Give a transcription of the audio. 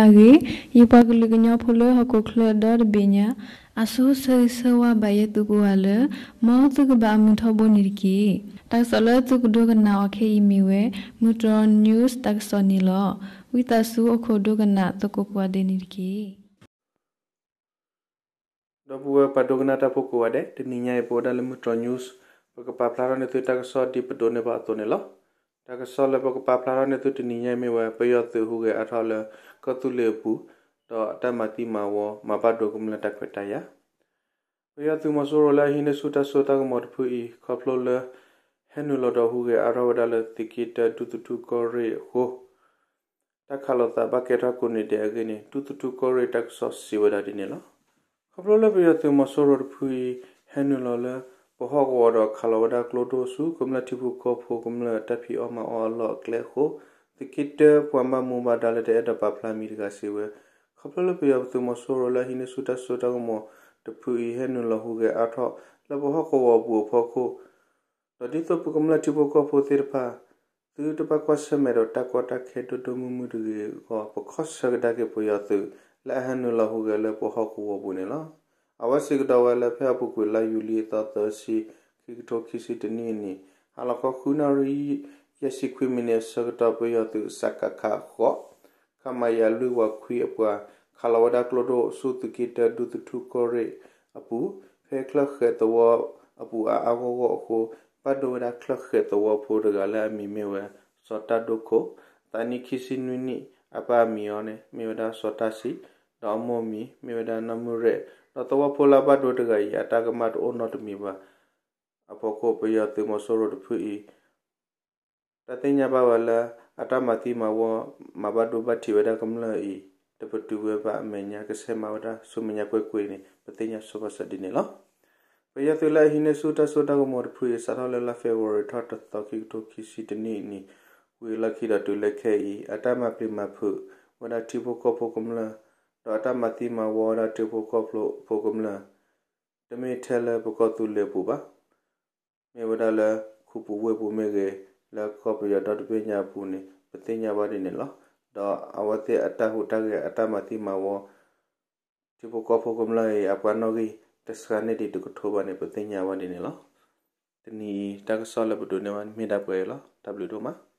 အဂ့ၢ်, ယပှၤကလုာ်ကညီဖိလၢဟီၣ်ခိၣ်ချၢဒီတဘ့ၣ်ညါ, အဆိဆၢဂ့ၤဆၢဝါဘၣ်ယဲသုကိးဂၤလၢ မ်သုကဘၣ်အမုာ်ထီဘိန့ၣ်တက့ၢ်. တၢ်ကစီၣ်လၢသုကဒိကနၣ်အီၤခဲအံၤမ့ၢ်ဝဲ မုၢ်တြီၢ် news တၢ်ကစီၣ်န့ၣ်လီၤ. ဝံသးစူၤအိၣ်ခိးဒိကနၣ်သကိးကိးဂၤဒဲးန့ၣ်တက့ၢ်. ဒီပုၢ်ဝဲၢ်ပှၤဒိကနၣ်တၢ်ဖိကိးဂၤဒဲး, တနံၤညါအံၤ ပဝဲဒၣ်လၢမုၢ်တြီၢ် news ပကပာ်ဖျါထီၣ်န့ၢ်သုတၢ်ကစီၣ်ဒ်ပဒိးန့ၢ်ဘၣ်အသိးန့ၣ်လီၤ. တၢ်ကစီၣ်လၢပကပာ်ဖျါထီၣ်န့ၢ်သုတနံၤညါအံၤမ့ၢ်ဝဲ ပယီၤသုးဟူးဂဲၤအါထီၣ်လၢ ကီၢ်သူလ့ၤအပူၤ, ဒီးအတၢ်မၤသံမၤဝီ မၤဘၣ်ဒိကမျၢၢ်တၢ်ခွဲးတၢ်ယာ် ပယီၤသုးမီၤစိရိၤလၢအဟံးန့ၢ်ဆူၣ်တၢ်စိတၢ်ကမီၤတဖုအံၤ ခီဖျိလၢ ဟဲနုာ်လီၤဒီးဟူးဂဲၤအါထီၣ်ဝဲဒၣ်လၢသုးက့တၢ ဒူသထူၣ်ကီၢ်ရ့ၣ်အဃိ တၢ်ခးလိာ်သးဘၣ်ကဲထီၣ်ကိးနံၤဒဲးအဂ့ၢ်န့ၣ် ဒူသထူၣ်ကီၢ်ရ့ၣ်တၢ်ကစီၣ်စံးဝဲဒၣ်ဒ်န့ၣ်လီၤ. ခီဖျိလၢပယီၤသုးမီၤစိရိၤတဖုအံၤ ဟဲနုာ်လီၤလၢ ပဟီၣ်ကဝီၤဒီးခးလီၤဝဲဒၣ်ကျိဒိၣ်ဆူ ကမျၢၢ်ထံဖိကီၢ်ဖိကမျၢၢ်တၢ်ဖံးအီၣ်မၤအီၣ်အလီၢ်အကျဲအဃိ သုးက့တၢပှၤဘၣ်မူဘၣ်ဒါလၢတအဲၣ်ဒိးပာ်ဖျါမံၤတဂၤစံးဝဲ ခီဖျိလၢပယီၤသုးမီၤစိရိၤလၢအဟံးန့ၢ်ဆူၣ်တၢ်စိတၢ်ကမီၤတဖုအံၤ ဟဲနုာ်လီၤဟူးဂဲၤအါထီၣ်လၢပဟီၣ်ကဝီၤအပူၤအဖီခိၣ် ဒီးဒ်သိးပကမျၢၢ်ထံဖိကီၢ်ဖိသ့ၣ်တဖၣ် သုတဘၣ်ကွၢ်ဆၢၣ်မဲာ်ဒီးတၢ်ကီတၢ်ခဲဒိၣ်ဒိၣ်မုၢ်မုၢ်တဂ့ၤအဂီၢ် ပခီၣ်ဆၢကဒါက့ၤပယီၤသုး လၢအဟဲနုာ်လီၤဟူးဂဲၤလၢပဟီၣ်ကဝီၤပူၤန့ၣ်လီၤ. အဝဲစံးကဒီးဝဲလၢဖဲအပူၤကွံာ်လါယူၤလံအသီသၢဆံ ခံကထိခံဆံတနံၣ်အနံၤ ဟါလီၤခီဃုနၣ်ရံၣ် ယဲၢ်ဆံခွံမံးနံးအဆၢကတီၢ် ပယီၤသုး စကခ ဃိး ခမရ လွံၢ်ဝးခွံအပှၤ ခးလီၤဝဲဒၣ်ကျိဒိၣ်ဆူသုးက့တၢ ဒူသထူၣ်ကီၢ်ရ့ၣ်အပူၤ ဖဲချၢၣ်ဃဲၤသဝီအပူၤအါအါဂီၢ်ဂီၢ်အဃိ ဘၣ်ဒိဝဲဒၣ်ချၢၣ်ဃဲၤသဝီဖိတဂၤလၢအမံၤမ့ၢ်ဝဲ စီၤတၢ်ဒိခိၣ် သးနံၣ်ခံဆံနွံနံၣ် အပၢ်အမံၤအီၤန့ၣ် မ့ၢ်ဝဲဒၣ်စီၤတၢ်ဆံး ဒီးအမိၢ်မံၤ မ့ၢ်ဝဲဒၣ်နီၢ်မုၢ်ရဲၣ် ဒီးသဝီဖိလၢအဘၣ်ဒိတဂၤအံၤ အတၢ်ကမၣ်တအိၣ်နီတမံၤဘၣ်. အဖီခိၣ် ပယီၤသုးမီၤစိရိၤတဖုအံၤ တၢ်သ့ၣ်ညါဘၣ်ဝဲလၢ အတၢ်မၤသံမၤဝီ မၤဘၣ်ဒိဘၣ်ထံးဝဲဒၣ်ကမျၢၢ်အံၤ တပတုာ်ဝဲဘၣ်အမဲာ်ညါ ကဆဲးမၤဝဲဒၣ်ဆူမဲာ်ညါကွ့ၢ်ကွ့ၢ်န့ၣ် ပသ့ၣ်ညါဆိပာ်စၢၤဒ်န့ၣ်လီၤ. ပယီၤသုးလၢအဟံးန့ၢ်ဆူၣ်တၢ်စိတၢ်ကမီၤတဖုအံၤ စးထီၣ်လၢလါဖ့ၤဘြူၤအါရံၤ ထီၣ်တသီ ခံကထိခံဆံတနံၣ်အနံၤ ဝံၤအလီၢ်ခံဒီးတုၤလၢခဲအံၤ အတၢ်မၤပျံၤမၤဖုးဝဲဒၣ်ထံဖိကီၢ်ဖိကမျၢၢ် ဒီးအတၢ်မၤသံမၤဝီဝဲဒၣ်ထံဖိကီၢ်ဖိကမျၢၢ် တမ့ၢ်ထဲလၢပကီၢ်သူလ့ၤအပူၤဘၣ်. မ့ၢ်ဝဲဒၣ်လၢ ခူပူၤဝ့ၢ်ပူၤမ့ၢ်ဂ့ၤ လၢကီၢ်ပယီၤဒီတဘ့ၣ်ညါအပူၤန့ၣ် ပသ့ၣ်ညါဘၣ်ဒ်န့ၣ်လီၤ. ဒီးအဝဲသ့ၣ်အတၢ်ဟူးတၢ်ဂဲၤအတၢ်မၤသံမၤဝီ ထံဖိကီၢ်ဖိကမျၢၢ်အံၤ အပှၤနီၣ်ဂံၢ်တစှၤန့ၢ်ဒံးတကထိဘၣ်န့ၣ် ပသ့ၣ်ညါဘၣ်ဒ်န့ၣ်လီၤ. တနံၤအံၤ တၢ်ကစီၣ်လၢပဒိးန့ၢ်ဘၣ်မ့ၢ်ဒၣ်ပှဲၤအံၤလီၤ. တၢ်ဘျုးဒိၣ်မး.